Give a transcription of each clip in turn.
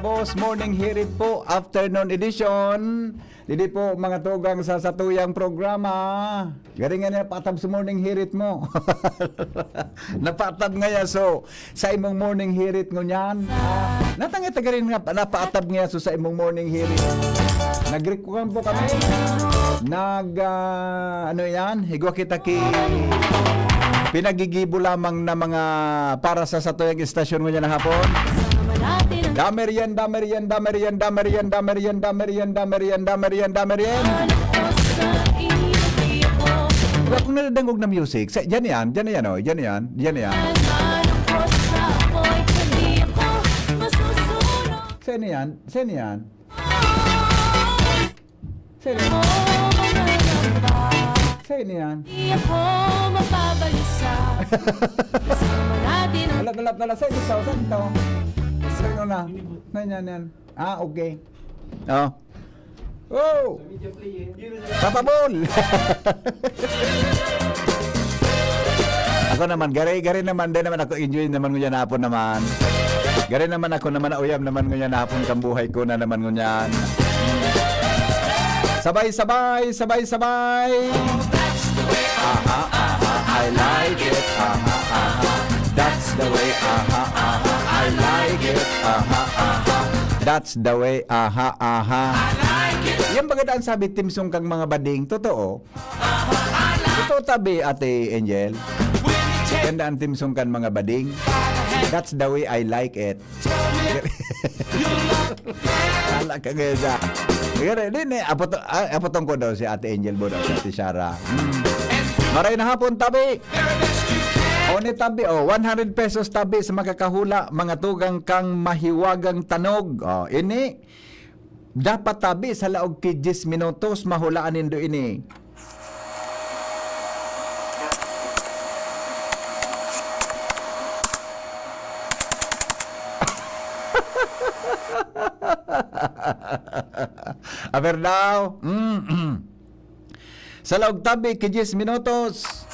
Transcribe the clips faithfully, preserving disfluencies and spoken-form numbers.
Boss, morning hirit po, afternoon edition. Didi po, mga tugang sa satuyang programa. Garing nga niya, patab sa morning hirit mo. Napatab nga ya, so, sa imong morning hirit ngunyan. Ah, natangit na garing nga, napatab nga ya, so, sa imong morning hirit. Nagrequest po kami. Nag, ah, ano yan? Higwa kita ki pinagigibo lamang na mga para sa satuyang istasyon ngunyan na hapon. Damer yan, damer yan, damer yan, damer yan, damer yan, damer yan, damer yan, damer yan, damer yan. Wala akong nadadangog na music. Sa, dyan yan, dyan yan, oh. Dyan yan, dyan yan. Saan yan? Saan yan? Sino? Sino yan? Di ako mapabalisa. Kasama natin ang Wala, wala, wala. Sino ito? Sino ito? Sino na? Yan, yan, yan. Ah, okay. Oh. Oh! Papa Bol! Ako naman, gari, gari naman, di naman ako enjoy naman ngunyan hapon naman. Gari naman ako naman, uyam naman ngunyan hapon, kambuhay ko na naman ngunyan. Sabay, sabay, sabay, sabay. Aha, aha, I like it. Aha, aha. That's the way. Aha, aha, I like it. Aha, aha. That's the way. Aha, aha. Yan baga daan sabi, timsong kang mga bading. Totoo. Totoo tabi, Ate Angel. Ganda ang timsong kan mga bading. That's the way I like it. Hala ka, gaya. Gaya, di, ni, apoto-, ah, apotong ko daw si Ate Angel mo daw, si Ate Shara. Hmm. Maray na hapon, tabi. O, ni tabi, oh, one hundred pesos tabi sa makakahula, mga tugang kang mahiwagang tanog. Oh, ini, dapat tabi sa laog ki diyes minutos, mahulaan nindo ini. Aber daw. Mm, mm. Sa laog tabi ki diyes minutos.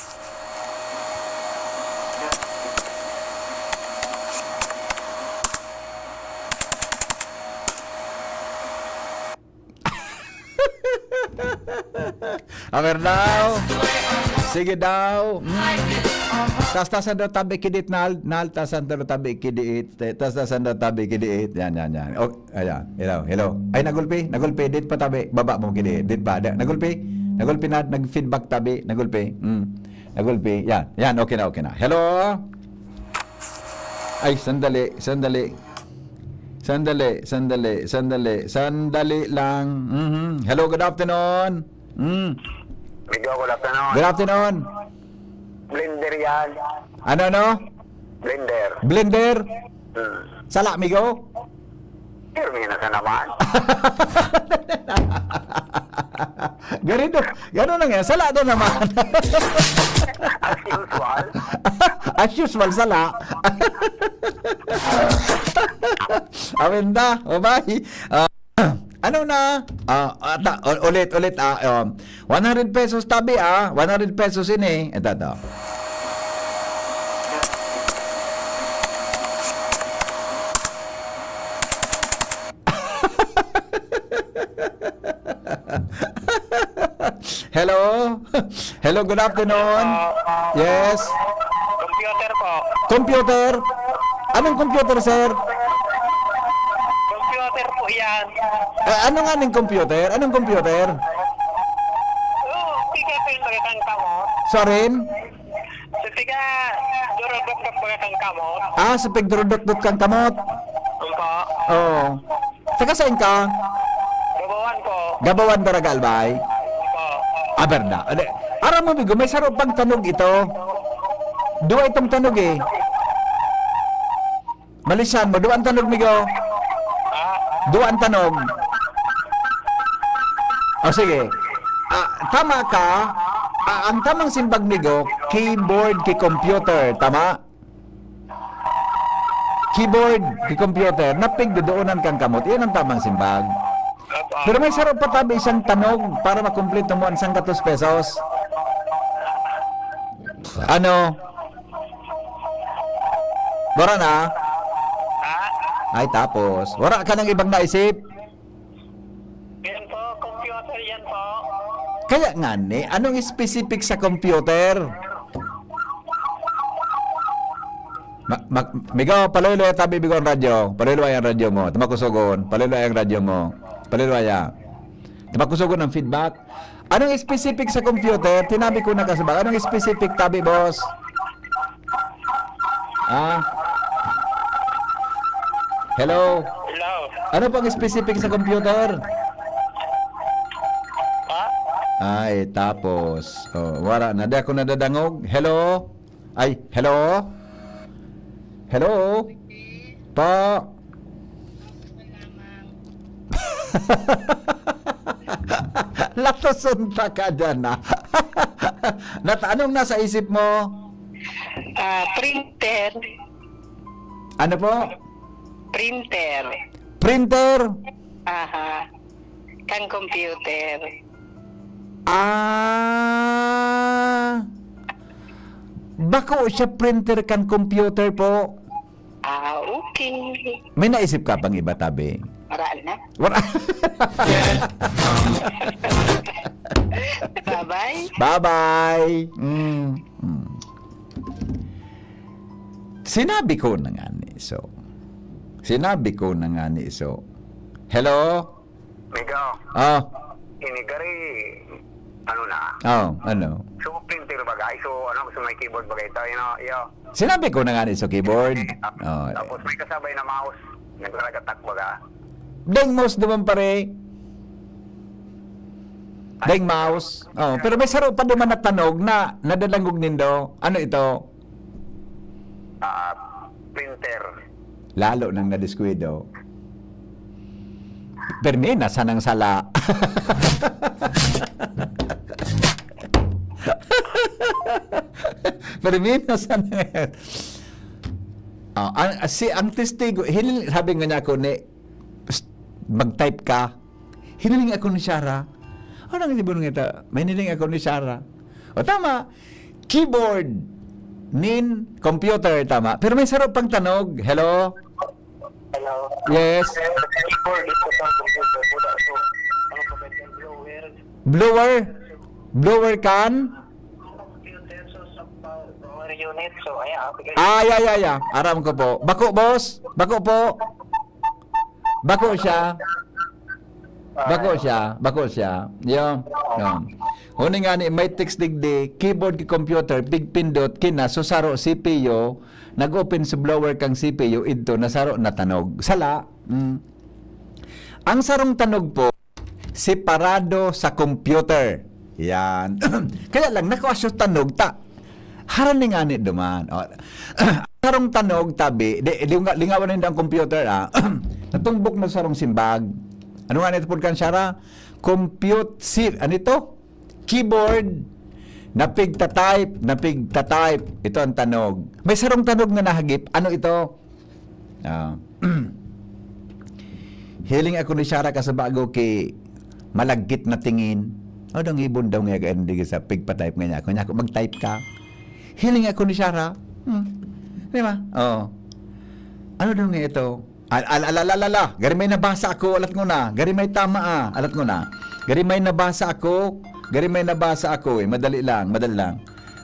Aber daw. Sige daw. Mm. Tas-tasan daw tabi ki dit, nal-, nal-, tasan daw tabi ki dit. Tas-tasan daw tabi ki dit. Yan, yan, yan. O, ayan. Hello, hello. Ay, nagulpi, nagulpi. Dit pa tabi. Baba mo ki dit. Dit pa. Da-, nagulpi. Nagulpi na, nag-feedback tabi. Nagulpi. Mm. Nagulpi. Yan, yan. Okay na, okay na. Hello? Ay, sandali, sandali. Sandali, sandali, sandali. Sandali lang. Mhm. Hello, good afternoon. Mm. Migo, good afternoon. Good afternoon. Blender yan. Ano, ano? Blender. Blender? Hmm. Sala, migo? Pero may nasa naman. Ganito, gano'n lang yan. Sala na naman. As usual. As usual, sala. Awinda, bye-bye. Ah, ano na? Ah, ata, u-, ulit, ulit, ah, um, one hundred pesos tabi, ah. One hundred pesos ini. Ito, ito. Hello? Hello, good afternoon. Yes. Computer po. Computer? Anong computer, sir? Computer po yan. Ah, ano nga ning computer? Anong computer? Oo, tika po yung talagang kamot. Sorry? Sa tiga, durudok-dok baga kang kamot. Ah, sa pagdurudok-dok kang kamot? Opo. Oo. Taga saan ka? Gabawan po. Gabawan, Barangay Albay? Opo. Ah, berda. Ade, aram mo, migo, may saro pang tanog ito. Duwa itong tanog eh. Malisan mo, duwa ang tanog, migo. Ah, Duwa ang tanog. O, sige. Ah, tama ka. Ah, ang tamang simbag, migo, keyboard ki computer. Tama? Keyboard ki computer. Napigdodoonan kang kamot. Yan ang tamang simbag. Opo. Pero may saro pa tabi isang tanog para makumpleto mo ang sangkatos pesos. Ano? Bora na? Ha? Ay, tapos, wala ka ng ibang naisip? Yan po, computer yan po. Kaya nga ni, anong specific sa computer? Ma-, ma-, Migo, paluluya tabi, Migo, ang radyo. Paluluya ang radyo mo. Tamakusogon. Paluluya ang radyo mo. Paluluya. Tamakusogon ang feedback. Anong specific sa computer? Tinabi ko na kasabak. Anong specific tabi, boss? Ah? Hello? Hello? Ano pang specific sa computer? Ha? Ay, tapos. Oh, wala na. Di ako nadadangog. Hello? Ay, hello? Hello? Pa? Latoson pa ka dyan, ah. Nat-, anong nasa isip mo? Ah, printer. Ano po? Printer. Printer? Aha. Kan computer. Ah. Bako siya printer kan computer po. Ah, okay. May naisip ka pang iba, tabi? Wala na. Wala. Bye-bye. Bye-bye. Mm. Mm. Sinabi ko na nga ni, so. Sinabi ko na nga ni, so. Hello? Migo. Oh. Ini gari, ano na? Oh, ano? So, printer bagay. So, ano, so may keyboard bagay tayo, no? Yo. Sinabi ko na nga ni sa keyboard. Oh. Tapos may kasabay na mouse. Naglalagat-ak baga. Deng mouse naman, pare. Deng mouse. Oh, pero may saro pa duman na tanog na nadadangog nindo. Ano ito? Ah, printer. Lalo nang nadiskuido. Permi na sanang sala. Permi na sanang. Ah, ang, si, ang testigo, hinil-, sabi nga niya ako ni, "Psst, mag-type ka." Hiniling ako ni Sarah. Ano ang ibon nga ito? May hiniling ako ni Sarah. O tama, keyboard nin computer, tama. Pero may sarap pang tanog. Hello? Hello? Yes? Keyboard ito sa computer po na. So, ano pa ba yan? Blower? Blower? Blower kan? Computer, so sa power, power unit. So, ayan, application. Ah, yeah, yeah, yeah. Aram ko po. Bako, boss? Bako po? Bako siya? Bako siya, bako siya. Yo, yo. Huni nga ni, may text digdi, keyboard ki computer, pigpindot, kina, so saro C P U, nag-open sa blower kang C P U, idto, nasaro, natanog. Sala. Mm. Ang sarong tanog po, separado sa computer. Yan. Kaya lang, nakuha siya tanog, ta. Harani nga ni duman. O, sarong tanog, tabi, di, linga-, lingawan ninda ang computer, ah. Natumbok na sarong simbag. Ano nga nito, Pudkan Shara? Compute si, ano ito? Keyboard. Napigta-type, napigta-type. Ito ang tanog. May sarong tanog na nahagip. Ano ito? Ah. Hiling ako ni Shara kasabago ki malagkit na tingin. O, dang ibon daw nga, kaya hindi sa pigpa-type nga niya. Kanya ako, "Mag-type ka." Hiling ako ni Shara. Hmm. Di ba? Oo. Ano daw nga ito? Al-, al-, al-, al-, al-, ala. Gari may nabasa ako, alat ko na. Gari may tama, ah. Alat ko na. Gari may nabasa ako. Gari may nabasa ako, eh. Madali lang, madali lang.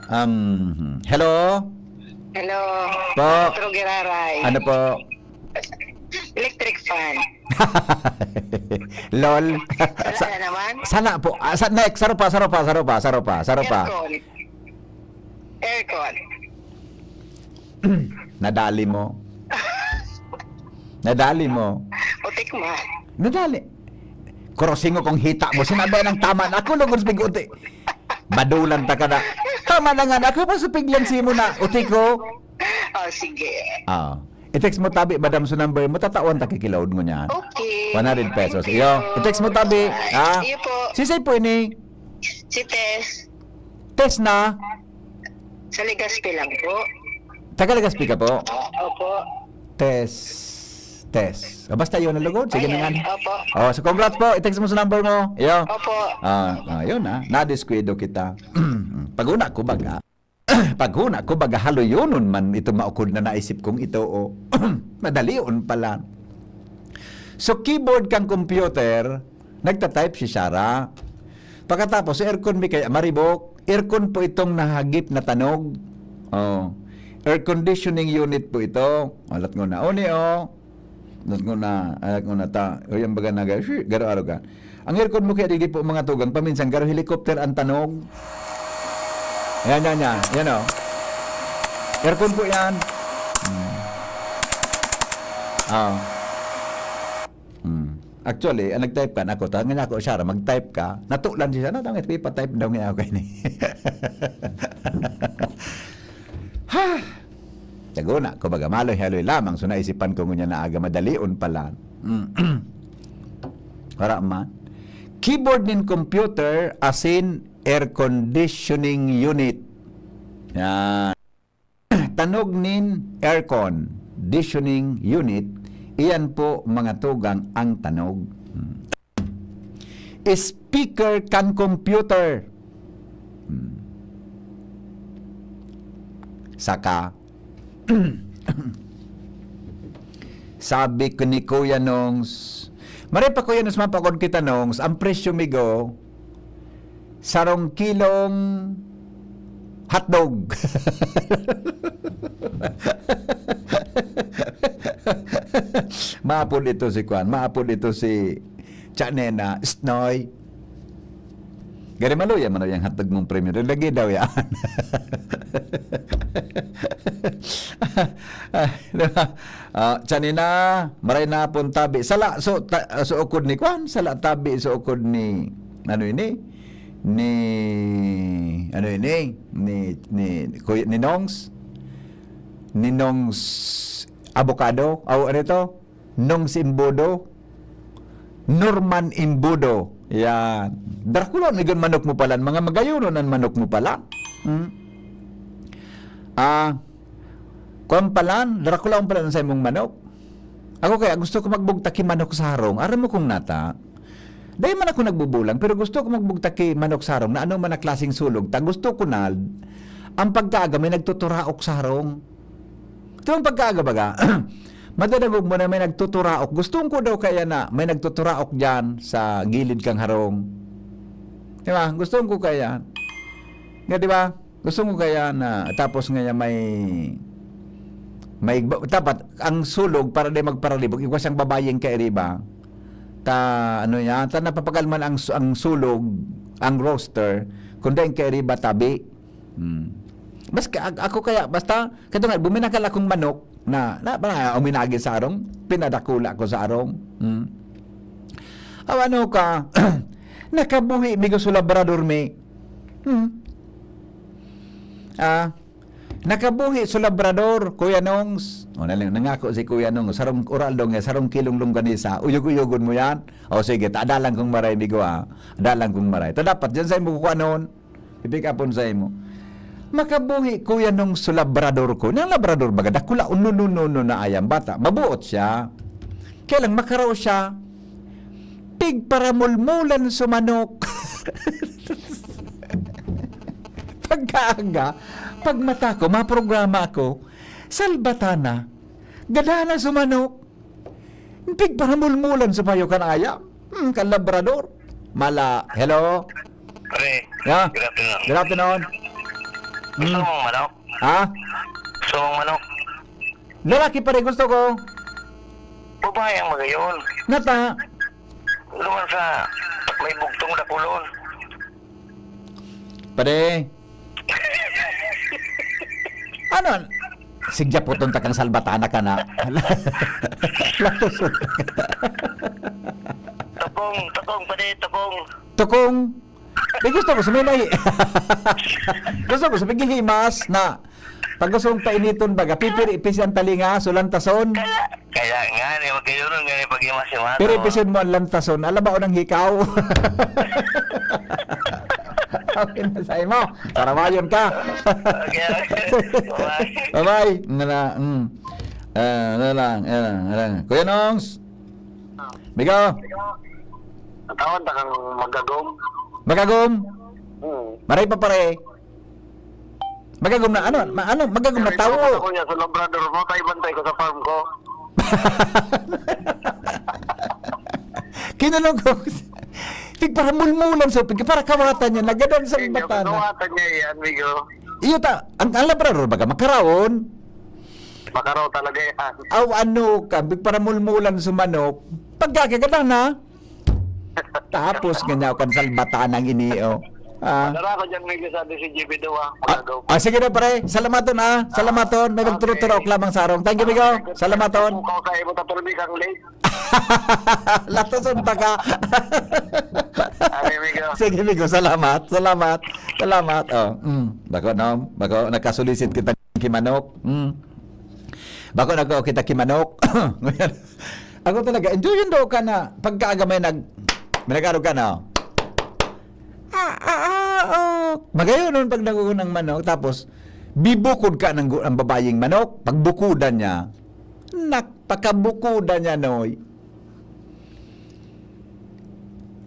Um, hello? Hello. Po. Teatro Giraray. Ano po? Electric fan. Lol. Wala Sa-, na naman. Sana po. Ah, sa, next, saro pa, saro pa, saro pa, saro pa, saro pa. Aircon. Aircon. Nadali mo. Nadali mo. Utik man. Nadali. Kurosingo kung hita mo. Sinabi ng tama na ako, lugod sa pig-uti. Badulan ta ka na. Tama na nga na. Ako pa sa piglan si mo na. Uti ko. Oh, sige. Ah. I-text mo tabi, madam, sa number mo. Tatawan ta kikilaod mo niyan. Okay. One hundred pesos. Thank you. Iyo. I-text mo tabi. Ha? Iyo po. Si Say po ini. Si Tess. Tess na. Sa Legazpi lang po. Taga Legazpi ka po? Opo. Tess. Tess. Ah, basta yun, nalugod. Sige na Ayan, nga. Opo. Oh, so congrats po. I-text mo sa number mo. Iyo. Opo. Ah, ah, yun ah. Nadiskuido kita. Pag-una ko baga. Paghuna ko, baga haloyonon man itong maukod na naisip kong ito, o madalion pala. So, keyboard kang computer, nagta-type si Sarah. Pagkatapos, aircon mi kaya maribok. Aircon po itong nahagip na tanog. Oh. Air conditioning unit po ito. Alat ko na. Oni, oh. Alat ko na. Alat ko na ta. O, yan baga na, garo, garo ka. Ang aircon mo kaya, digdi po, mga tugang, paminsan, garo helicopter ang tanog. Yan, yan, yan. Yan, oh. Aircon po yan. Hmm. Ah. Hmm. Actually, ang nag-type ka, nako, ta, nga ako, siya, mag-type ka, natulan siya, na, dangit, ipa-type daw nga ako, ini. Ha! Taguna, kumbaga, maloy-haloy lamang, so naisipan ko ngunyan na aga, madalion pala. Wala man. Keyboard nin computer, asin air conditioning unit. Yan. Tanog nin aircon, conditioning unit, iyan po, mga tugang, ang tanog. Hmm. Speaker kan computer. Hmm. Saka, sabi ko ni Kuya Nongs, maray pa, Kuya Nongs, mapakod kita, Nongs, ang presyo, migo, sarong kilong hotdog. Maapod ito si Kwan, maapod ito si Chanena, Snoy. Gari maluya, maluya ang hatag mong premyo. Lagi daw yan. Ah, di ba? Ah, Chanina, maray na pon tabi. Sala, so, ta, so ukod ni Kwan, sala tabi, so ukod ni, ano ini? Ni, ano ini? Ni, ni, Kuya, ni Nongs? Ni Nongs Avocado? Aw, ano ito? Nongs Imbudo? Norman Imbudo. Yan. Dracula, nigon manok mo pala. Mga magayonon ang manok mo pala. Hmm? Ah, kwan pala, Dracula, ang pala sa imong manok. Ako kaya gusto ko magbugtak ki manok sa harong. Aram mo kung nata, dahil man ako nagbubulang, pero gusto ko magbugtak ki manok sa harong na ano man na klaseng sulog. Ta gusto ko na, ang pagkaaga may nagtuturaok sa harong. Ito ang pagkaaga baga. Madadangog mo na may nagtuturaok. Gustong ko daw kaya na may nagtuturaok dyan sa gilid kang harong. Di ba? Gustong ko kaya. Nga, di ba? Gustong ko kaya na, tapos nga may, may, dapat, ang sulog, para di magparalibog, igwa siyang babayeng kairiba. Ta, ano yan, ta napapagal man ang, su- ang sulog, ang roaster, kundi ang kairiba tabi. Hmm. Mas ka, ako kaya, basta, kato nga, buminakal akong manok na, na, na uminagi sa arong, pinadakula ko sa arong. Hmm. Aw, ano ka, nakabuhi, migo, so labrador mi. Hmm. Ah, nakabuhi so labrador, Kuya Nongs. O, nalang, nangako si Kuya Nongs, sarong oral daw nga, sarong kilong longganisa, uyog-uyogon mo yan. O, sige, ta, adalan kong maray, migo, ah. Adalan kong maray. Ta, dapat, dyan sa imo kukuanon, i-pick upon sa imo. Makabuhi, Kuya Nongs, so labrador ko. Nang labrador, baga, dakula, uno, no, no, no, na ayam bata. Mabuot siya. Kaya lang, makaraw siya. Pigparamulmulan so manok. Pagkaaga, pagmata ko, maprograma ako, salbatana, gadana so manok. Pigparamulmulan so payo kan ayam. Hmm, kan labrador. Mala, hello? Pre, Yeah. Good afternoon. Good afternoon. Gusto Hmm. mong manok? Ha? Gusto mong manok? Lalaki pa rin gusto ko. Babae ang magayon. Nata. Luman sa may bugtong dakulon. Pare. Ano? Sigya puton ta kang salbatana ka na. Latos. Tukong, tukong, pare, tukong. Tukong. Di gusto ko sa may may. Gusto ko sa may gihimas na pag gusto mong painiton baga, pipiri-pisi ang talinga, so lantason. Kaya, kaya nga, ni magkayuron nga ni pag-imas-imas. Pero ipisin mo ang lantason, ala ba o nang hikaw? Okay na sa imo. Sarawayon ka. Okay, okay. Bye-bye. Bye-bye. Nala, mm. Ah, ano lang, ano lang, ano lang. Kuya Nongs? Migo? Ang tawag na kang magagom. Magagom? Hmm. Maray pa, pare. Magagom na, ano, ma-, ano, magagom na Sabi ko, tawo. "Kuya, sa Labrador mo, tayo bantay ko sa farm ko." Kinulong ko. Pigparamulmulan sa, pigparakawatan niya, nagadan sa Inyo, bata na. Kawatan niya yan, migo. Iyo ta, ang, ang Labrador baga, makaraon. Makaraw talaga yan. Aw, ano ka, pigparamulmulan sa manok. Pagkakagadan na. Tapos nga niya kan salbatan ang ini, oh. Ah. Dara ko dyan, migo, sa D C G B two, ah. Ah, Magagaw. Ah, sige na, pre. Salamaton, ah. Salamaton. May Ah, magturo-turo okay. lamang sa arong. Thank you, migo. Salamaton. Kung kausay mo, tatulog kang late. Latoson ta ka. Ano, migo? Sige, migo. Salamat. Salamat. Salamat. Oh, mm. Bako, no? Bako, nagkasulisit kita ki manok. Mm. Bako, nagko kita ki manok. Ako talaga, enjoy yun daw ka na pagkaaga may nag-, may nag-arog ka na. Ah, ah, ah, oh. Magayon nun pag nagugunang manok, tapos bibukod ka ng gu-, ng babayeng manok. Pagbukudan niya, nak-, pagkabukudan niya, noy.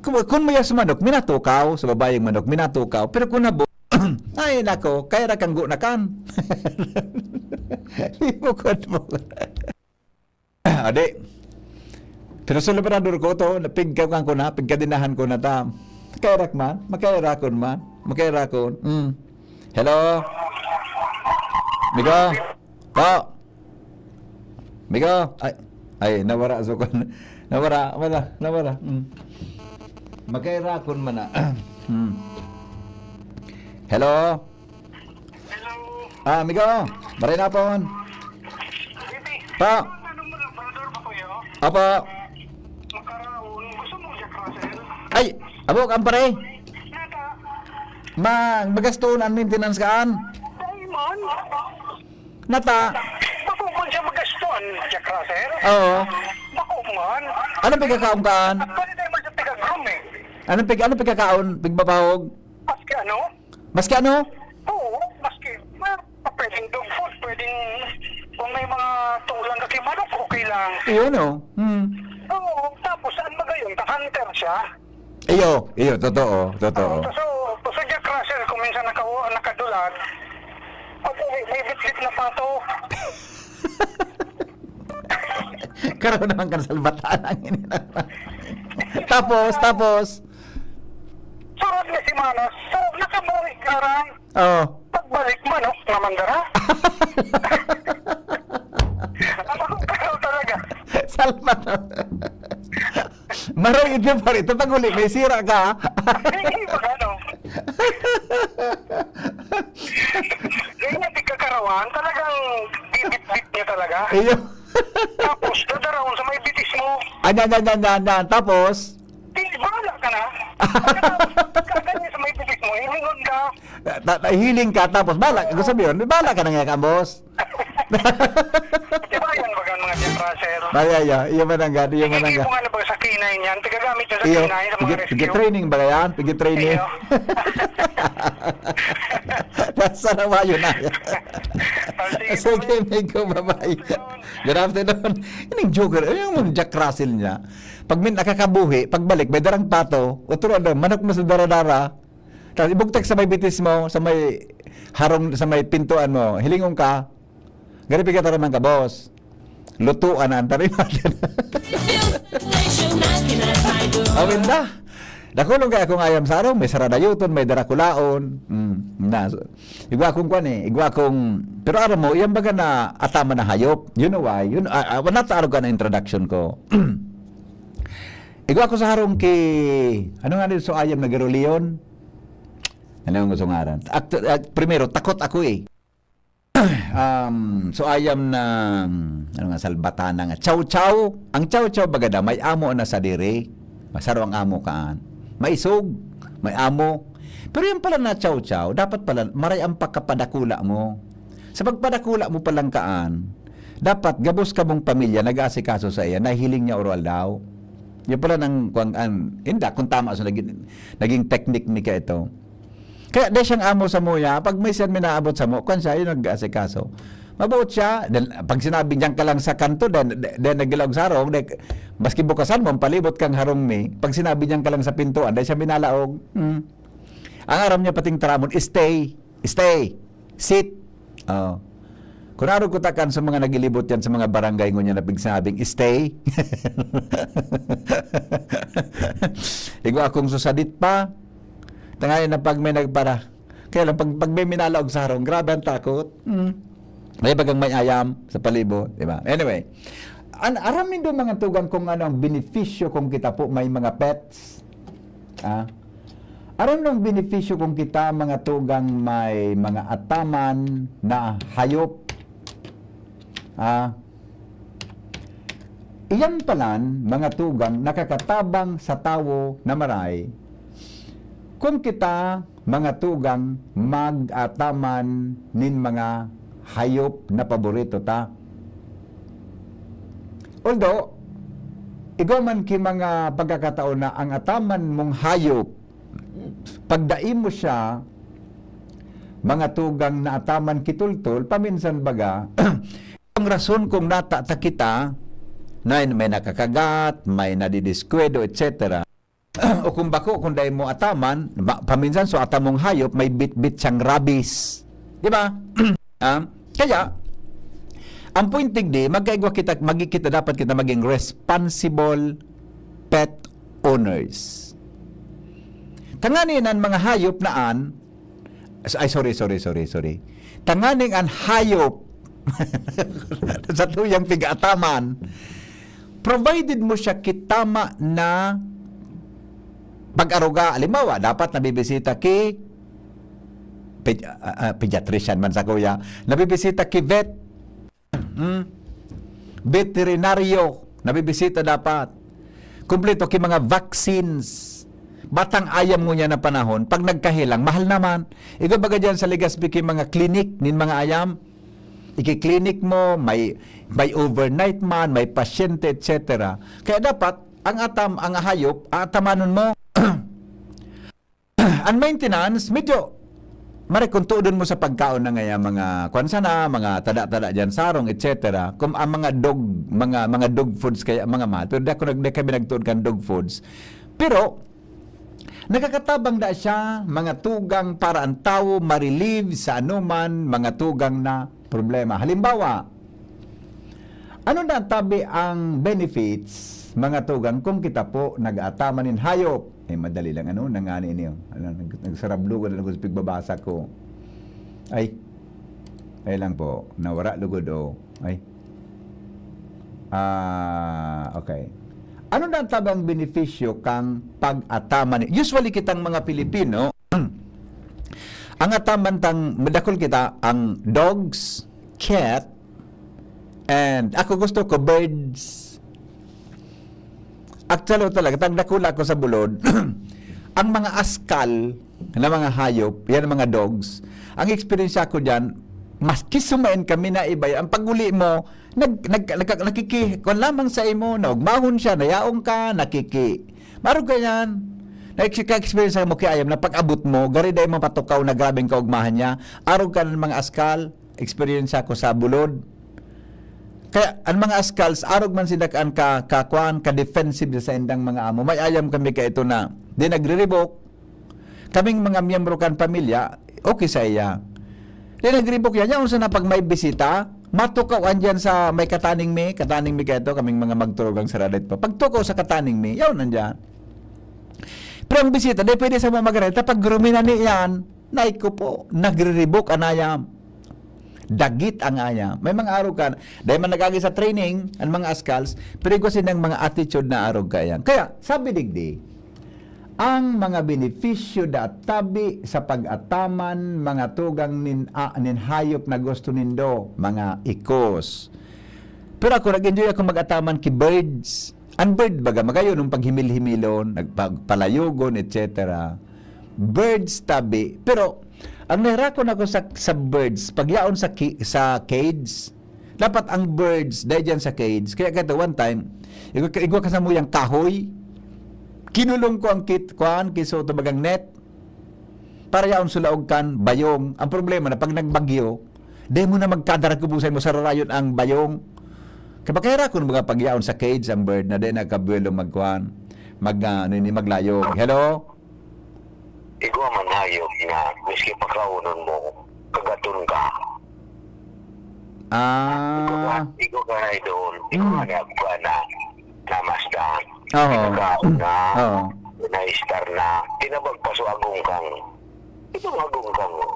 Kung, kung mayas manok, minatukaw, sa babayeng manok, minatukaw. Pero kung nabo-, ay, nako, kaya ra kang gunakan. Bibukod mo. Adi. Pero sa Labrador ko to, napigkakan ko na, pigkadinahan ko na ta. Makairak man, makairakon man, makairakon. Mm. Hello? Migo? Po? Migo? Ay, ay, nawara sa kon. Nawara, wala, nawara. Mm. Makairakon man na. Mm. Hello? Hello. Ah, amigo, maray na hapon. Bibi, Pa. Ano mo lang, brother, ba, kuya? Apa? Makaraon. Gusto mo Jack Russell? Ay, abo, kan pare. Nata. Ma-, magastoon ang maintenance kaan. Diamond. Nata. Bako man siya magastoon, Jack Russell. Oo. Bako man. Anong pagkakaon kaan? Pwede tayo man sa taga-groom eh. Anong pag-, anong pagkakaon? Pagbabahog? Maski ano? Maski ano? Oo, maski, ma-, pwedeng dog food, pwedeng kung may mga tulang ka kay manok, okay lang. Iyon, oh. Hmm. Oo, tapos ang magayon, ta-hunter siya. Iyo, iyo, totoo, totoo. Oo, so, so Jack Russell, kung minsan naka-, nakadulag, pag uwi, may bitbit na pato. Karaw naman kan salbatan ang ini. Tapos, tapos? Sunod na semana, so, nakabuhi ka rin. Oo. Pagbalik, manok naman dara. Ako, pero talaga. Salbatan. Maray ito pa rin. Ito pag-uli, may sira ka. Hindi, pag ano. Ganyan, di kakarawan. Talagang bibit-bit niya talaga. Iyo. Tapos, dadaraon sa may bitis mo. Anyan, anyan, anyan, anyan. Tapos? Di, bahala ka na. Pagkatapos, pagkaganyan sa may bitis mo, hilingon ka. Ta-, ta-, hiling ka, tapos bahala. Gusto sabihin, bahala ka na nga, kambos. Di ba yan, baga, mga Jack Russell? Ay, ay, ay. Iyo man ang gado, iyo man ang Hindi gado. mo nga na ba sa K nine yan? Tigagamit yun sa Iyo, K nine, sa mga pigi-, rescue. pigi-training ba yan? Pigi-training. Iyo. Nasa rawayo na yan. Ah, sige, Sige, bye. Migo, bye-bye. Good afternoon. Ining joker, ay, yung Jack Russell niya. Pag may nakakabuhi, pagbalik, may darang pato, otro, ano, manok na sa dara-dara. Tapos ibugtak sa may bitis mo, sa may harong, sa may pintuan mo, hilingon ka, "Gari, piga tara man ka, boss." Lutuan na ang tarim natin. Awin na. Dakulong kaya akong ayam sa araw, may saradayoton, may darakulaon. Mm, na, so, igwa akong kwan eh, igwa akong, pero aram mo, iyang baga na ataman na hayop. You know why? Yun, ah, ah, wala ta arog ka na introduction ko. Igwa ko sa harong ki, ano nga din, so ayam na Garuleon? Ano yung gusto ngaran? Aktu-, ah, primero, takot ako eh. Um, so ayam na, ano nga, salbatana nga. Chow chow. Ang chow chow, bagada, may amo na sa diri. Masaro ang amo kaan. Maisog, may amo. Pero yan pala na chow chow, dapat pala, maray ang pagkapadakula mo. Sa pagpadakula mo palang kaan, dapat gabos ka mong pamilya nag-aasikaso sa iya, nahiling niya oro aldaw. Yan pala nang, kung, an, inda, kung tama sa naging, naging technique ni ka ito. Kaya di siyang amo sa muya, pag may siyang minaabot sa mo, kwan siya, yung nag-aasikaso. Mabuot siya, then, pag sinabi niyan ka lang sa kanto, then, then, then naglaog sa harong, then, maski bukasan mo, ang palibot kang harong mi, pag sinabi niyan ka lang sa pintuan, dahil siya minalaog. Hmm. Ang aram niya pating tramon, stay, stay. Sit. Oh. Kung arog ko takan sa mga nagilibot yan sa mga barangay ngunyan na pigsabing, "Stay." Igwa akong susadit pa. Tangayan na pag may nagpara. Kaya lang, pag, pag may minalaog sa harong, grabe ang takot. Mm. May bagang may ayam sa palibot, di ba? Anyway, an aram nindo, mga tugang, kung ano ang benepisyo kung kita po may mga pets? Ah? Aram nindo ang benepisyo kung kita, mga tugang, may mga ataman na hayop? Ah? Iyan palan, mga tugang, nakakatabang sa tawo na maray. Kung kita, mga tugang, mag-ataman nin mga hayop na paborito ta. Although, igwa man ki mga pagkakataon na ang ataman mong hayop, pagdai mo siya, mga tugang, na ataman kitultol, paminsan baga, ang rason kung nata ta kita, na may nakakagat, may nadidiskwado, et cetera. O kung bako, kung dai mo ataman, ma-, paminsan so atamong hayop, may bitbit siyang rabies. Di ba? Ah, kaya, ang point digdi, magkaigwa kita, magi-, kita, dapat kita maging responsible pet owners. Tanganing an mga hayop na an, ay, sorry, sorry, sorry, sorry. Tanganing an hayop sa tuyang pig-ataman, provided mo siya kitama na pag-aruga. Halimbawa, dapat nabibisita ki ped-, ah, ah, pediatrician man sa kuya, nabibisita ki vet, hmm? Veterinaryo, nabibisita dapat. Kumpleto ki mga vaccines. Batang ayam ngunyan na panahon, pag nagkahelang, mahal naman. Igwa baga dyan sa Legazpi ki mga clinic nin mga ayam. Iki-clinic mo, may, may overnight man, may pasyente, et cetera. Kaya dapat, ang atam, ang hayop, atamanon mo. Ang maintenance, medyo, mare, kung tuodon mo sa pagkaon na ngaya, mga, kwan sana, mga tada-tada dyan, sarong, et cetera. Kung ang mga dog, mga, mga dog foods kaya, mga mahal. Pero di ako nag-, di kami nagtuod kan dog foods. Pero, nakakatabang da siya, mga tugang, para ang tawo ma-relieve sa anuman mga tugang na problema. Halimbawa, ano na tabi ang benefits, mga tugang, kung kita po nag-aataman nin hayop? Eh, madali lang, ano, nangani niyo. Ano, nag-, nagsarablugan na lugod sa pigbabasa ko. Ay, ay lang po, nawara lugod, oh. Ay. Ah, okay. Ano na tabi ang benepisyo kang pag-ataman? Usually, kitang mga Pilipino, ang ataman tang, madakol kita, ang dogs, cat, and ako gusto ko birds. Actually, talaga, tang dakula ko sa bulod, ang mga askal na mga hayop, yan ang mga dogs, ang eksperyensya ko dyan, maski sumain kami na iba, ang pag-uli mo, nag-, nag-, nag-, nakiki-, kwan lamang sa imo, naugmahon siya, nayaong ka, nakiki-, maarog ka yan. Na-, ka-experience mo ki ayam na pag-abot mo, gari dai mo patukaw na grabeng kaugmahan niya, arog ka ng mga askal, eksperyensya ko sa bulod. Kaya, ang mga askals, arog man sila kan ka, ka, kwan, ka-defensive sa indang mga amo. May ayam kami ka ito na, di nagriribok. Kaming mga miyembro kan pamilya, okay sa iya. Di nagriribok yan. Yaon sana pag may bisita, matukaw andyan sa may kataning mi, kataning mi ka ito, kaming mga magturugang sa radit pa. Pagtukaw sa kataning mi, yaon andyan. Pero ang bisita, di pwede sa mga magareta, pag ruminani yan, nay ko po, nagriribok an ayam. Dagit ang ayam. May mga arog ka, dahil man nag-agi sa training, ang mga askals, pero igwa sinang mga attitude na arog ka yan. Kaya, sabi digdi, ang mga benepisyo da tabi sa pag-ataman, mga tugang nin, a, nin hayop na gusto nindo, mga ikos. Pero ako, nag-enjoy ako mag-ataman ki birds. Ang bird, baga, magayon ang paghimil-himilon, nagpag-, palayogon, et cetera. Birds tabi. Pero, ang nahirakon ako sa, sa birds, pag yaon sa ki-, sa cage, dapat ang birds, dahil dyan sa cage. Kaya kaya one time, igwa, igwa ka sa muyang kahoy, kinulong ko ang kit-, kwan, kiso, tabagang net, para yaon sulaog kan bayong. Ang problema na pag nagbagyo, di mo na magkadarag kubusan mo, sararayon ang bayong. Kaya baka ko, mga pag yaon sa cage ang bird na di nagkabuelo magkwan, mag, ah, ano yun, maglayog. Hello? Igwa man hayop na, miski pakaonon mo, Kagaton ka. Ah. Ikaw ka, ikaw ka na doon. Ikaw Mm. nga na, kuha na, namasdan. Oo. Ikaw ka una, Oo. na-star na, tinabag pa so agong kang, itong agong kang, oh.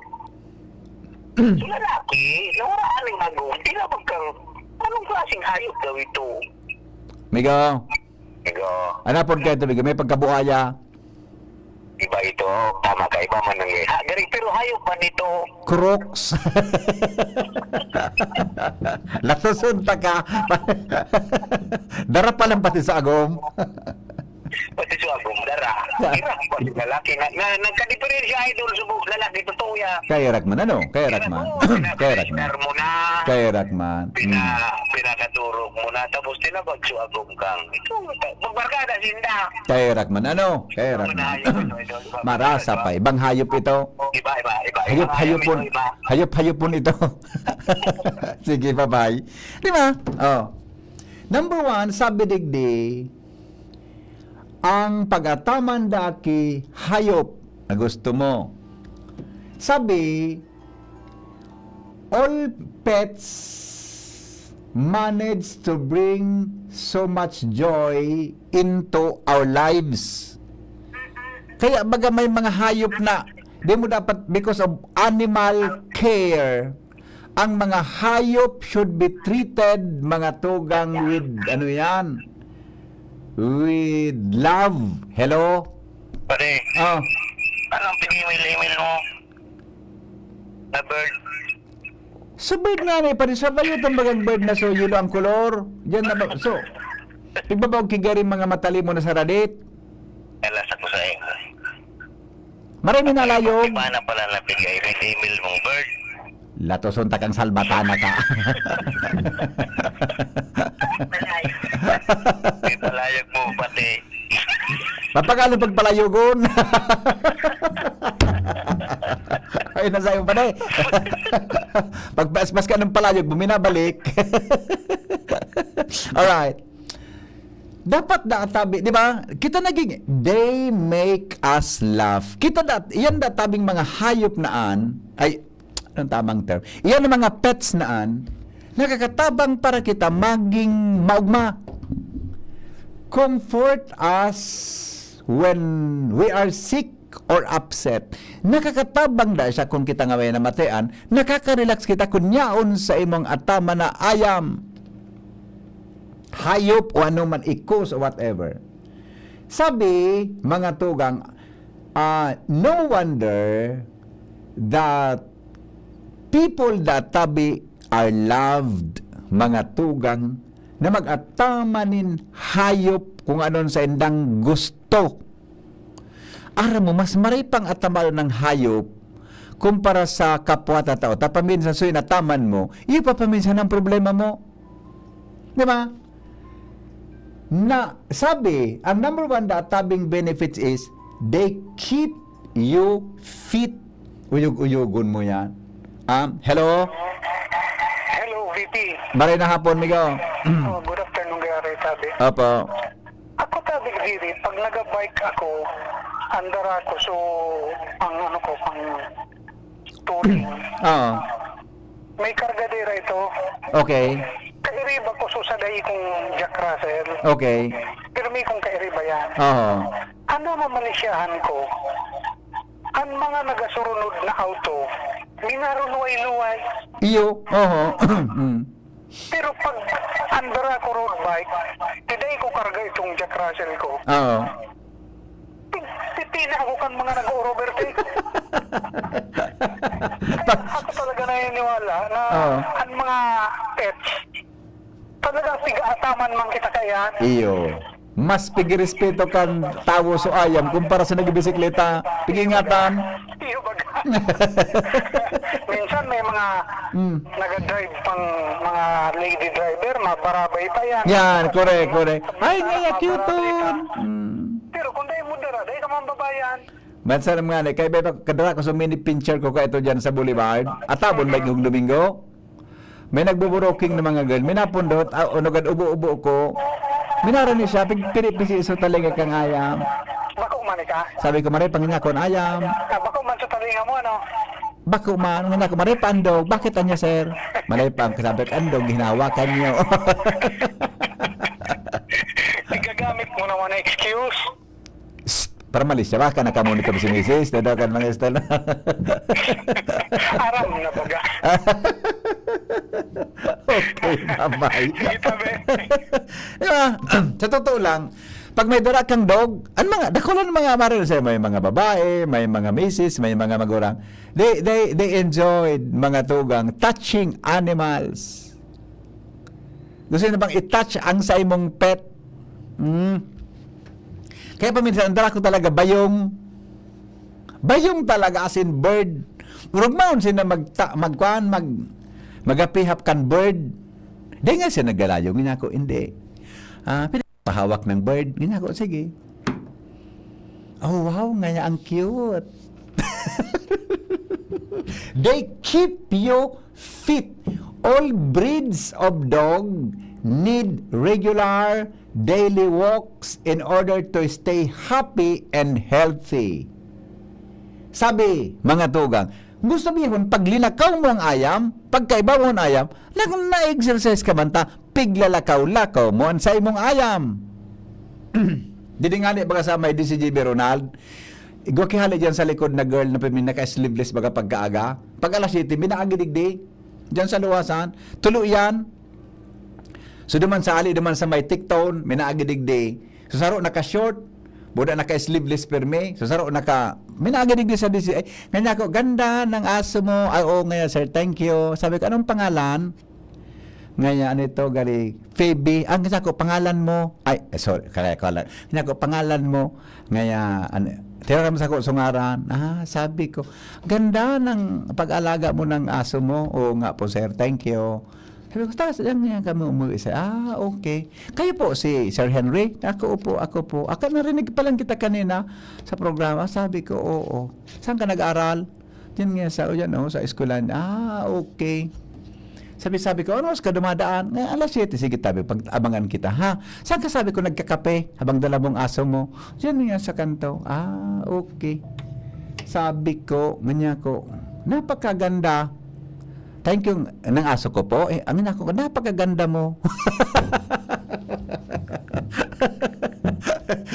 So, lalaki, nawara aning agong, tinabag kang, anong klaseng hayop daw ito? Migo. Migo. Ano po kayo ito, Migo? May pagkabuaya? Iba ito, tama ka, iba man ang ha, gari, pero hayop man ito. Crocs. Latuson ta ka. Dara pa lang pati sa agom. Pati sa agom, dara. Hirap pa yung lalaki. Na, na, nagkadiperensya, idol, sa mga lalaki, totoo yan. Kaya Rakman, ano? Kaya Rakman. Oo, Kaya Rakman. Mo na. Kaya Rakman. Pina, Mm. pinakadurog mo na. Tapos tinabag sa agom kang. Ito, magbarkada, sinda. Kaya Rakman, ano? Kaya Rakman. Marasa pa. Ibang hayop ito. Iba, iba, iba. Hayop, hayopon. Hayop, hayopon ito. Sige, bye-bye. Di ba? Oh. Number one, sabi digdi, ang pag-ataman daki hayop na gusto mo. Sabi, all pets manage to bring so much joy into our lives. Kaya baga may mga hayop na di mo dapat, because of animal care, ang mga hayop should be treated, mga tugang, with, ano yan, with love. Hello? Pare, Oh. anong pinimil-imil mo? Na bird? Sa bird nga ni, pare, sa bayo itong bagang bird na so yellow ang kolor. Diyan na ba? So, tigbabaw kigari mga matalimo na sa radit. Alas ako sa inyo. Maray mi nalayog. Iba na pala na pigay, may email mong bird. Latoson ta kang salbatana ka. May palayog mo pati. Papagano pagpalayogon? Ay, nasayang pa na eh. Pagpaspas ka ng palayog mo, minabalik. Alright. Dapat da tabi, di ba? Kita naging, they make us laugh. Kita da, yan da tabing mga hayop na an, ay, anong tamang term? Iyan ang mga pets na an, nakakatabang para kita maging maugma. Comfort us when we are sick or upset. Nakakatabang da siya kung kita nga may namatean, nakaka-relax kita kun yaon sa imong atama na ayam, hayop o ano man, ikos o whatever. Sabi, mga tugang, ah, no wonder that people that tabi are loved, mga tugang, na mag-atama nin hayop kung anon sa indang gusto. Aram mo, mas maray pang ataman ng hayop kumpara sa kapwa ta tao. Ta paminsan, so inataman mo, iyo pa paminsan ang problema mo. Di ba? Na, sabi, ang number one na tabing benefits is, they keep you fit. Uyog-uyogon mo yan. Um, hello? Hello, V P. Maray na hapon, migo. Oh, good afternoon, Gary, sabi. Opo. Ako, sabi, Gary, pag nag-bike ako, andar ako, so, pang ano ko, pang touring. Oo. May karga dira ito. Okay. Kairiba ko, so, sa dai kong Jack Russell. Okay. Pero may kong kairiba yan. Oo. Ano mamalisyahan ko? Ang mga nagasurunod na auto, minarunuway-luway. Iyo, oho. Mm. Pero pag andar ako road bike, ti dai ko karga itong Jack Russell ko. Oo. Ti-, titila ako kan mga nag-o-overtake. Pag Ako talaga naniniwala na Oo. ang mga pets, talagang pig-aataman man kita kaiyan. Iyo. Mas pigirespeto kan tawo so ayam kumpara sa nagbibisikleta. Pig-ingatan. Iyo, baga. Minsan may mga Mm. nagadrive pang mga lady driver, mabarabay pa yan. Yan, correct, correct. Ay, Mabarabay kaya cute pa. Yun. Mm. Pero kung dai mo dara, dai ka mambabayan. Bansa naman nga, kaya ba kadara ko sa mini pincher ko ka ito dyan sa Boulevard? Atabon ba yung Domingo? May nagbuburoking na mga girl. May napundot, ah, unogad ubo-ubo ko. Minara ni siya, pig-, piri-pisi iso talinga kang ayam. Bako man ka? Sabi ko, "Maray, pangin nga kon ayam." Ah, bako man sa talinga mo, ano? Bako man, nga ako, maray pa ang dog. Bakit anya, sir? Maray pa ang kasabay, ang dog, hinawakan niyo. Igagamit mo naman na excuse. Psst, para malis siya, baka nakamonitor si misis, na daw kan mga style. Aram na baga. Okay, bye-bye. Sige, tabi. Di ba? Sa totoo lang, pag may dara kang dog, ang mga, dakulan mga maril sa'yo, may mga babae, may mga misis, may mga magurang, they, they, they enjoyed mga tugang touching animals. Gusto na bang i-touch ang sa imong pet? Hmm. Kaya paminsan, ang dara ko talaga, bayong. Bayong talaga, as in bird. Urog maon sila magta, magkuan, mag, magapihap kan bird. Di nga siya naglalayong, nga ako, hindi. Ah, pwede pahawak ng bird, nga ako, sige. Oh, wow, ngaya ang cute. They keep you fit. All breeds of dog need regular daily walks in order to stay happy and healthy. Sabi, mga tugang, gusto bihon, pag linakaw mo ang ayam, pagkaiba mo ang ayam, nag-exercise ka man ta, piglalakaw-lakaw mo an sa imong ayam. Didi nga ni baga sa may D C G B, Ronald, igwa kihali dyan sa likod na girl na pimin naka-sleeveless baga pagkaaga. Pag alas siyete, minaagi digdi. Diyan sa luwasan. Tulo yan. So, duman sa ali, duman sa may tikton, minaagi digdi. So, saro naka-short, buda naka-sleeveless pirmi. So, saro naka, minaagi digdi sa D C I. Nganya ko, "Ganda ng aso mo." "Ay, oo nga, sir. Thank you." Sabi ko, "Anong pangalan?" Ngaya, ano ito, gali, Phoebe. Ang sa ko, "Pangalan mo?" Ay, eh, sorry, kaya ko lang. Nganya ko, "Pangalan mo?" Ngaya, ano, tira naman sa ko, sungaran. Ah, sabi ko, "Ganda ng pag-alaga mo ng aso mo." "Oo nga po, sir. Thank you." Sabi ko, "Taas lang niya kami umuwi, sir." "Ah, okay. Kayo po, si Sir Henry?" "Ako po, ako po." "Aka, narinig pa lang kita kanina sa programa." Sabi ko, "Oo." "Saan ka nag-aral?" "Diyan nga sa, o yan, oh, sa eskwelahan." "Ah, okay." Sabi-sabi ko, "Ano oras ka dumadaan?" "Nga, alas siyete." "Sige, tabi, pag-abangan kita, ha?" "Saan ka?" Sabi ko, "Nagkakape habang dala mong aso mo." "Diyan nga sa kanto." "Ah, okay." Sabi ko, nganya ko, "Napakaganda." "Thank you, ng aso ko po." Eh, ang ina ko, "Napakaganda mo."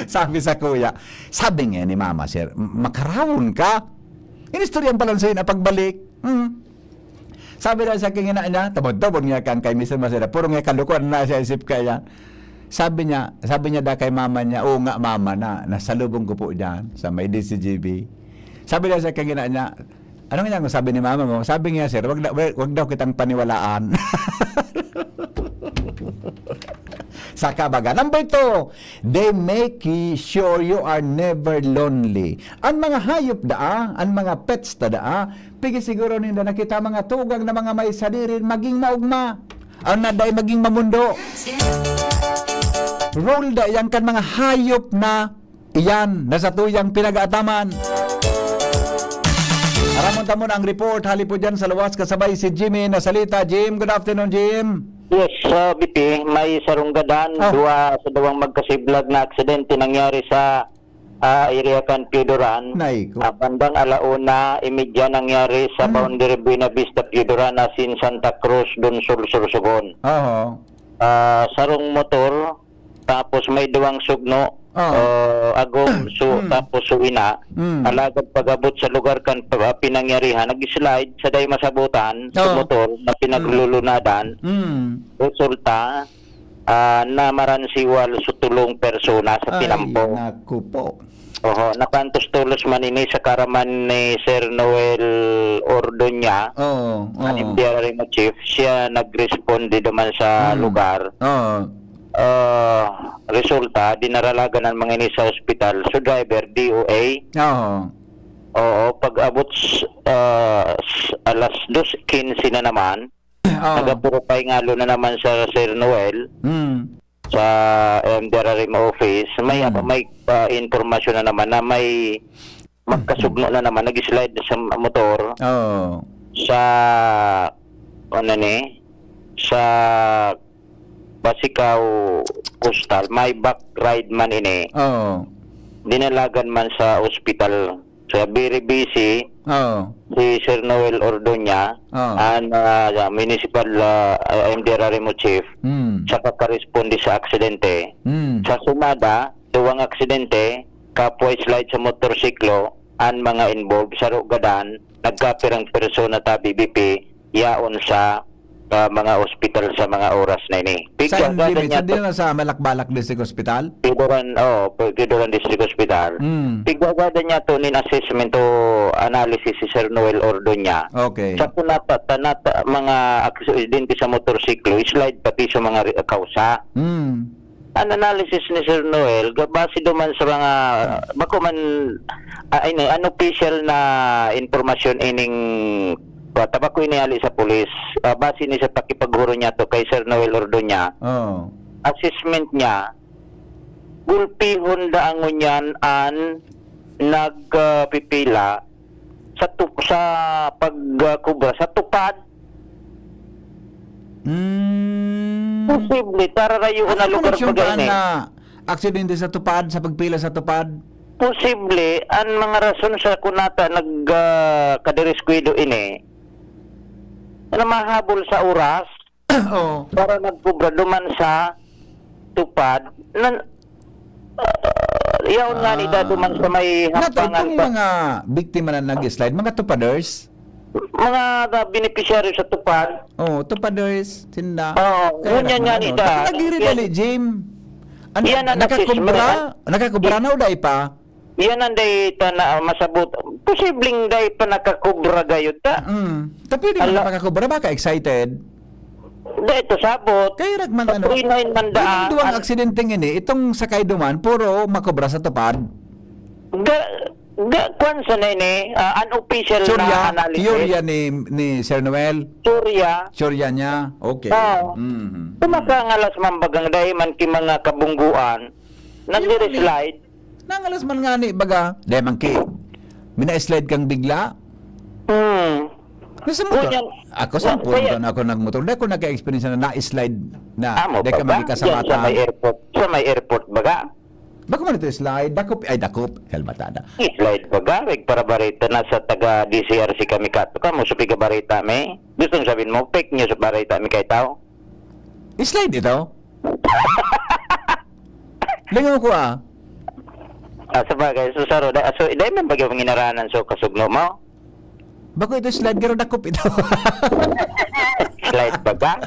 Sabi sa kuya, sabi nga ni mama, sir, "M-, makarawon ka." Inistoryan pa lang sa'yo na pagbalik. Hmm. Sabi daw sa kingina niya, tabod-tabod nga kang kay Mister Masera, puro nga kalukuhan na sa isip kaya. Sabi niya, sabi niya da kay mama niya, "Oo nga, mama, na nasalubong ko po diyan sa may D C G B." Sabi daw sa kingina niya, "Ano nga sabi ni mama mo?" Sabi niya, "Sir, wag, na, wag, wag daw kitang paniwalaan." Saka baga. Number two, they make sure you are never lonely. An mga hayop daa, an mga pets ta daa, pigi siguro ninda na kita mga tugang na mga may sadiri magin maogma. An na dai magin mamundo. Role da yan kan mga hayop na iyan na satuyang pinag-aataman. Aramon ta muna ang report. Hali po dyan sa luwas kasabay si Jimmy na salita. Jim, good afternoon, Jim. Yes, sa B P, may sarunggadan, Ah. Dua sa duwang magkasiblag na aksidente nangyari sa ah, area kan Pioduran. Nay ko. Ah, bandang alauna imedya nangyari sa Hmm. boundary Buena Vista, Pioduran, asin Santa Cruz, Donsol, Sorsogon. Oo. Ah, sarong motor, tapos may duwang sugno, Ah. ah, agom, su, Hmm. tapos suina. Hmm. Alagad pag-abot sa lugar kan pa, pinangyarihan, nag-slide sa dai masabutan sa Oh. motor na pinaglulunadan. Hmm. Resulta, ah, namaransiwal sa tulong persona sa Ay, tinampo. Naku po. Oho, nakantos tolos man ini sa karaman ni Sir Noel Ordoña, Oo, ang oo. M D R R M O chief. Siya nag-respond di naman sa Hmm. lugar. Oo. Ah, resulta, dinaralagan ang mga ini sa ospital. So, driver, D O A. Oo. Oo, pag-abot s-, ah, s-, alas dos quince na naman, Oo. nagapurupay ngalo na naman sa Sir Noel. Hmm. Sa M D R R M office, may, Mm. may, ah, impormasyon na naman na may magkasugno na naman, nag-slide na sa motor Oo. sa, ano ni, sa Pasicao Coastal, may back ride man ini. Oo. Dinalagan man sa ospital. Sa very busy, Oo. si Sir Noel Ordoña, Oh. an, ah, municipal, ah, M D R R M O chief, Mm. sa pagkaresponde sa aksidente. Mm. Sa sumada, duwang aksidente, kapwa slide sa motorsiklo, an mga involved, saro gadan, nagkapirang persona ta B B P, yaon sa, ah, mga ospital sa mga oras na ini. Saan Pigkagada din? Saan niya din to na sa Malakbalak District Hospital? Pidoran, oh, Pidoran District Hospital. Mm. Pigkagada niya to nin assessment o analysis si Sir Noel Ordoña. Okay. Sa kunata, tanata, mga aksidente sa motorsiklo, slide pati sa mga ri-, kausa. Mm. An analysis ni Sir Noel, ga-, base duman sa mga, bako man, ah, ini, unofficial na impormasyon ining, ah, tabako ini hali sa pulis, ah, base ni sa pakipaghuro niya to kay Sir Noel Ordoña. Oo. Assessment niya, gulpihon daa ngunyan an nagpipila sa tup-, sa pagkubra sa tupad. Hmm. Posible, tararayo Ano na ang lugar koneksyon pa kaan gani? na aksidente sa tupad, sa pagpila sa tupad? Posible, ang mga rason sa kunata nag, ah, kadiriskwado ini, na mahabol sa oras, Oo. para nagkubra duman sa tupad, nan-, ah, yaon nga ni Ah. dado man sa may Not hampangan itong pa. mga biktima na nag-slide, mga tupaders? Mga na benepisyaryo sa tupad. Oo, tupaders, sinda. Oo, Kaya ngunyan naman, nga ano, ni da. Bakit nagdiri Yan. dali, Jim? Ano, Yan ang nakakubra? nagsismera. Nakakubra Yan. na o dai pa? Yan ang dai ta na masabot. Posibleng dai pa nakakubra gayod ta. Mm. Ta pwede man Ala. nakakubra, baka excited. Dai ito sabot. Kaya rag man, ano, Patuloy na yun man ang daan. duwang aksidenteng ini, itong sakay duman, puro makubra sa tupad. Ga, ga, kwan sa na ini, ah, unofficial Teorya, na analysis. teorya ni, ni Sir Noel? Teorya. Teorya niya? Okay. Oo. Mhm. Kung makangalas man bagang dai man ki mga kabungguan, Yun nagdi-slide. eh. Nangalas man nga ni, baga, dai man ki, mina-slide kang bigla? Hmm. Nasa motor. Ngunyan, Ako, sa na, puno kaya na ako nagmotor. Dai ko nagka-experience na na-slide na. Amo Dai pa ka ba? magkasabatan. Diyan sa may airport. Sa may airport baga? Bako man ito slide, dakop, ay, dakop, kalmatada. Slide baga, wag para barita na sa taga D C R C kami kato. Kamo, supi ka barita, may? Gusto mong sabihin mo, fake news barita, may kayo tao? Slide ito? Lingaw ko, ah. Ah, sa bagay, so, saro, da, so, dahil man bagay ang inaranan, so, kasugno mo? Bako ito slide, pero dakop ito. Slide baga?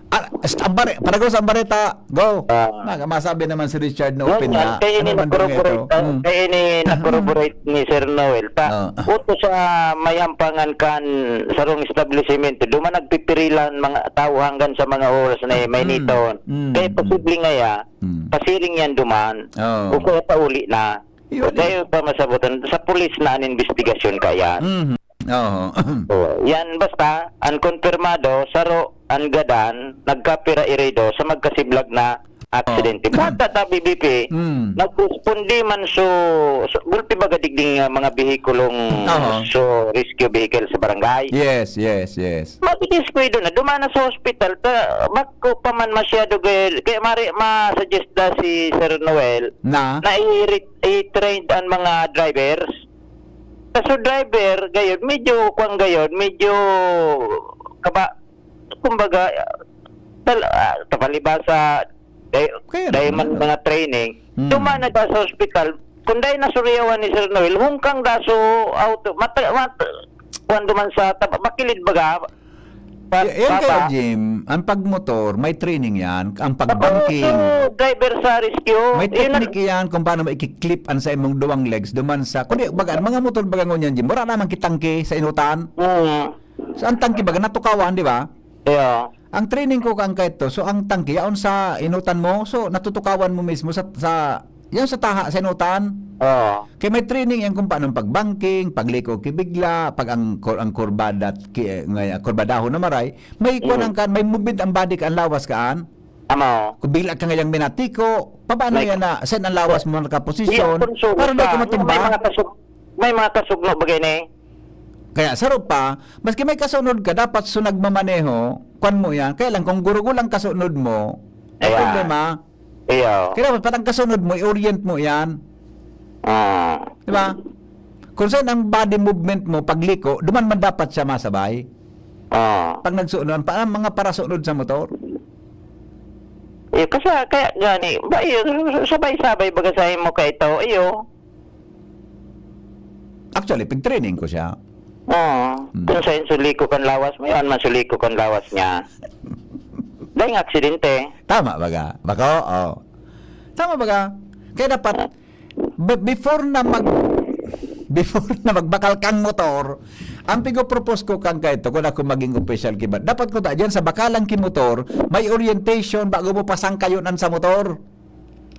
Ah, st-, ang bare-, parago sa bareta, go. Ah. Naga, masabi naman si Richard na Yun open yan, na. kaya ini Ano man daw nga ito? nakorroborate, ah, Hmm. kaya ini nakorroborate ni Sir Noel pa. Ah. Uto sa mayampangan kan sarong establishment, duman nagpipirilan mga tao hanggang sa mga oras na may Mm. nitaon. Mm. Kaya posible nga ya, Mm. pasiring yan duman. Oo. O kaya pauli na. Yun O kaya eh. pa masabutan, sa pulis na an investigasyon kaya. Mhm. Oo. Oh, yan basta, ang konfirmado, saro, ang gadan, nagkapira irido sa magkasiblag na aksidente. Oo. Bata ta, B B P, Mm. nagresponde man so, so, gulpi baga digding, ah, mga behikulong Oo. so rescue vehicle sa barangay. Yes, yes, yes. Mabidiskuido na, dumana sa hospital, ta, bako pa man masyado gay-, kaya mari, ma-suggest na si Sir Noel Na? na i-re-, i-train ang mga drivers. Sa so driver, gayod, medyo, kwan gayod, medyo, kaba, kumbaga, tal-, ah, kapalibasa, day-, Kaya dahil naman, man ano. mga training, Hmm. dumana da sa hospital, kung dahil nasuriyawan ni Sir Noel, hungkang da so auto, mata-, mat-, kwan duman sa taba-, bakilid baga, pa-, Y-, yan kaya, baba. Jim, ang pagmotor, may training yan. Ang Oo, pagbanking. so driver sa rescue, May yun ang technique yan kung paano mo i-clip ang sa imong duwang legs duman sa, kundi, baga, ang mga motor baga ngunyan, Jim, wala naman kitangke sa inutan. Mm. So, ang tangke baga, natukawan, di ba? Yeah. Ang training ko kang kaito, so, ang tangke, yaon sa inutan mo, so, natutukawan mo mismo sa, sa, yan sa taha, sa inutan. Oo. Kaya may training yan kung paano ang pagbanking, pagliko ki bigla, pag ang, kur-, ang kurbada, ki-, ngay-, kurbadaho na maray, may Mm. kuwan ang kan, may movement ang body ka, ang lawas kaan. Amo. Kung bigla ka ngayang minatiko, paano May yan na, saan ang lawas mo nakaposisyon? Iya, kung sunog Para di ka, ka matumba. may mga kasug-, may mga kasugno bagay na eh. Kaya saro pa, maski may kasunod ka, dapat so nagmamaneho, kwan mo yan. Kaya lang, kung gurugulang kasunod mo, may Ayan. problema. Iyo. Kaya dapat patang kasunod mo, i-orient mo yan. Ah. Di ba? Kung saan ang body movement mo, pagliko, duman man dapat siya masabay. Ah. Pag nagsunod, pa, mga parasunod sa motor. Eh, kasi kaya gani, ba, iyo, sabay-sabay baga sa imo kay ito, iyo. Actually, pag-training ko siya. Oo. Hmm. Kung sa insuliko kan lawas mo, yan, masuliko kan lawas niya. Dahil nga aksidente. Tama baga? Bako? Oh. Tama baga? Kaya dapat, be-, before na mag-, before na magbakal kang motor, ang pigo-propose ko kang kaito, kung ako maging official kibat, dapat ko ta dyan sa bakalang kimotor, may orientation bago mo pasangkayon an sa motor.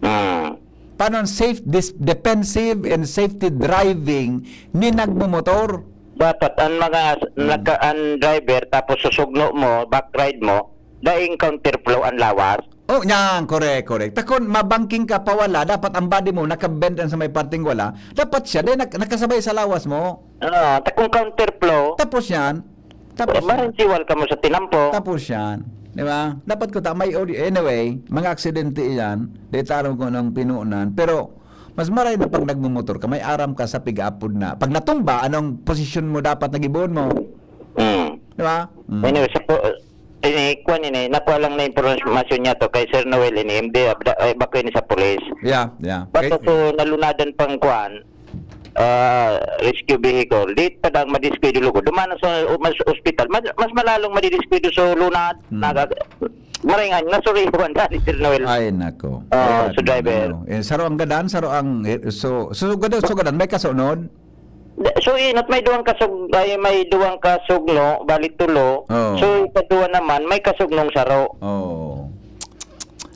Hmm. Paano ang safe, dis-, defensive and safety driving ni nagmumotor? Dapat ang mga s-, Hmm. naka-, ang driver, tapos susugno mo, back ride mo, daing counterflow ang lawas. Oh, yan, correct, correct. Takon, mabangking ka pa wala, dapat ang body mo nakabend sa may parting wala, dapat siya, dahil nak-, nakasabay sa lawas mo. Oo, takong counterflow. Tapos yan, tapos yan. Marinsiwal ka mo sa tinampo. Tapos yan. Di ba? Dapat ko ta-, may audio. Anyway, mga aksidente iyan. Di taram kung anong pinuunan. Pero, mas maray na pag nagmumotor ka, may aram ka sa pig-apod na. Pag natumba, anong posisyon mo dapat na gibohon mo? Mm. Di ba? Mm. Anyway, sa po, ini, kwan ini, nakuha lang na impormasyon niya to kay Sir Noel ini, M D, abda-, ay, bako ini sa pulis. Yeah, yeah. Basta Kay- so, nalunadan pang kwan, ah, rescue vehicle. Di pa dang madiskuido lugod. Duman sa mas ospital, mas, mas malalong madidiskuido sa lunad. Hmm. Naga-, maringan, nasuriwan na ni Sir Noel. Ay, nako. Oo, Ayan, so driver. ano. Eh, saro ang gadan, saro ang, eh, so, so, gadan, so gadan, may kasunod? Da-, so, inot, may duwang kasug-, ay, may duwang kasugno, bali tulo. Oo. So, ikaduwa naman, may kasugnong saro. Oo.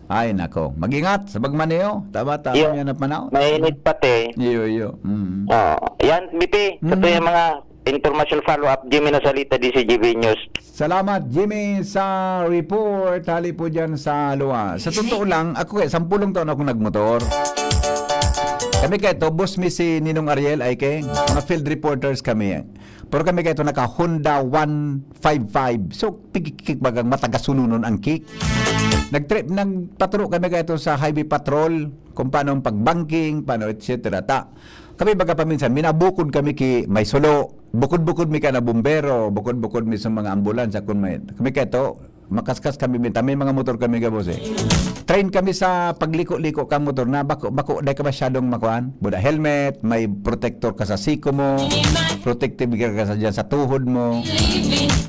Ay, nako. Mag-ingat sa pagmaneho. Tama, tama Iyo. yan ang panahon. Mainit pati. Iyo, iyo. Mm. Oo. Yan, B P. Sa Mm. tuwing mga impormasyon follow-up, Jimmy Nasalita, D C G B News. Salamat, Jimmy, sa report. Hali po dyan sa luwa. Sa totoo lang, ako eh, sampulong taon akong nagmotor. Kami kaya to, boss mi si Ninong Ariel, ay kay, mga field reporters kami. Pero kami kaya to naka Honda one five five. So, pigkikik bagang matagasulunon ang kick. Nag-trip, nagpaturo kami kaya to sa highway patrol, kung paano ang pag-banking, paano, et cetera. Ta, kami baga paminsan, minabukod kami ki may sulo. Bukod-bukod mi ka na bumbero, bukod-bukod mi sa mga ambulansya, kung may, kami kaya to, makaskas kami minta. May mga motor kami gabos eh. Train kami sa pagliko-liko kang motor na bako, bako, dai ka masyadong makuan. Buda helmet, may protector ka sa siko mo, protective gear ka sa, dyan sa tuhod mo.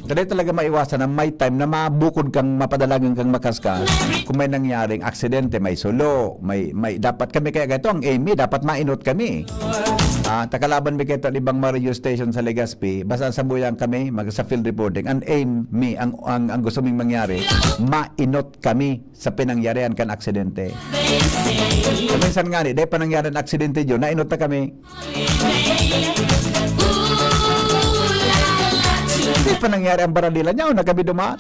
Dai talaga maiwasan na may time na mabukod kang, mapadalagan kang makaskas. Kung may nangyaring aksidente, may sulo, may, may, dapat kami kaya ganito, ang aim mi, dapat mainot kami. Ah, takalaban mi kaya ibang mga radio station sa Legazpi, basta sabuyan kami, mag, sa field reporting. Ang aim mi, ang, ang, ang gusto ming mangyari, mainot kami sa pinangyarihan kan aksidente. Kung minsan nga ni, dai pa nangyari ang aksidente dyan, nainot na kami. Dai pa nangyari ang baralila niya, o nagkabi dumaan.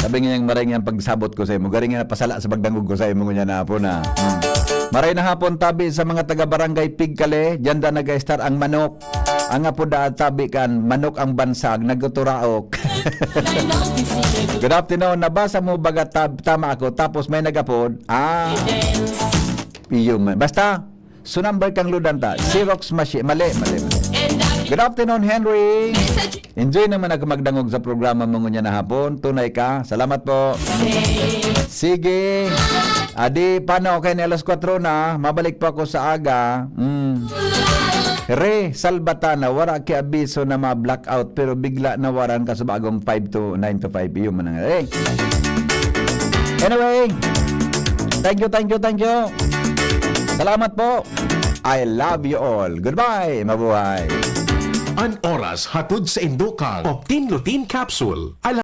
Sabi niya, yung maray niyang pagsabot ko sa imo, garing nga napasala sa pagdangog ko sa imo, ngunyan na hapon, ah. Hmm. Maray na hapon, tabi sa mga taga-barangay Pigkale, dyan da nag-estar ang manok. Ang apo da tabi kan, manok ang bansag, nagtuturaok. Good afternoon, nabasa mo baga tab-, tama ako, tapos may nag-apod. Ah, iyo man. Basta, so number kang ludan ta. Xerox machine. Mali, mali, mali. Good afternoon, Henry. Enjoy naman ako magdangog sa programa mo ngunyan na hapon. Tunay ka. Salamat po. Sige. Adi, paano? Okay na alas kwatro na. Mabalik pa ako sa aga. Mm. Re, Salbatana, wala ki abiso na ma-blackout, pero bigla na waran ka sa bagong five to nine to five. Iyo man ang, eh. Anyway, thank you, thank you, thank you. Salamat po. I love you all. Goodbye. Mabuhay. An oras hatod sa indo kang Optin Lutein Capsule. Ala-